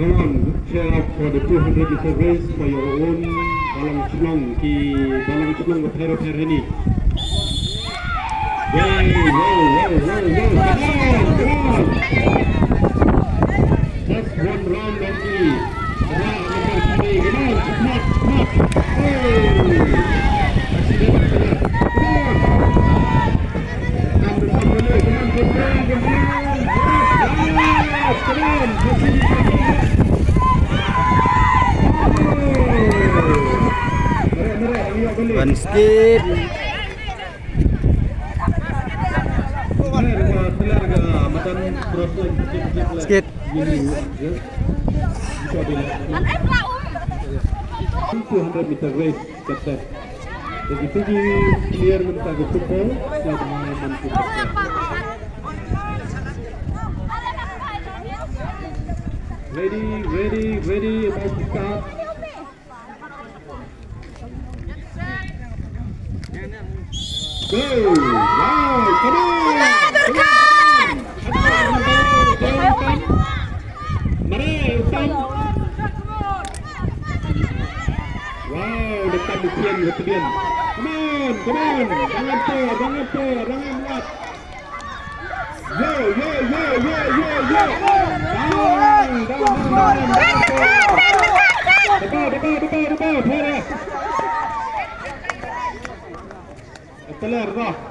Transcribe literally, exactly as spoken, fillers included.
Come on, cheer up for the two hundred meter race for your own Balang Chnong, ki Balang Chnong bapher bapher hini. Wow, wow, wow, wow, wow. Come on, come on. Just one round only. Round number three. Come on, come on, come on. Hey. Accident. Come on. Come on, come on, come on, come on. Yes, come on. One skip. Skip. Two hundred meter race, kata. Jadi, tu di player minta ke football, siapa main football. Ready, ready, ready, about to start. Go! Wow, come on! Come on! Mare, Utam. Wow, dekat di tiang, dekat tiang. Come on, come on. Jangan por, jangan por, jangan buat. Yo, yo, yo, yo, yo, yo. Down, down, down, down, down. Depan, depan, depan, depan. Player roh.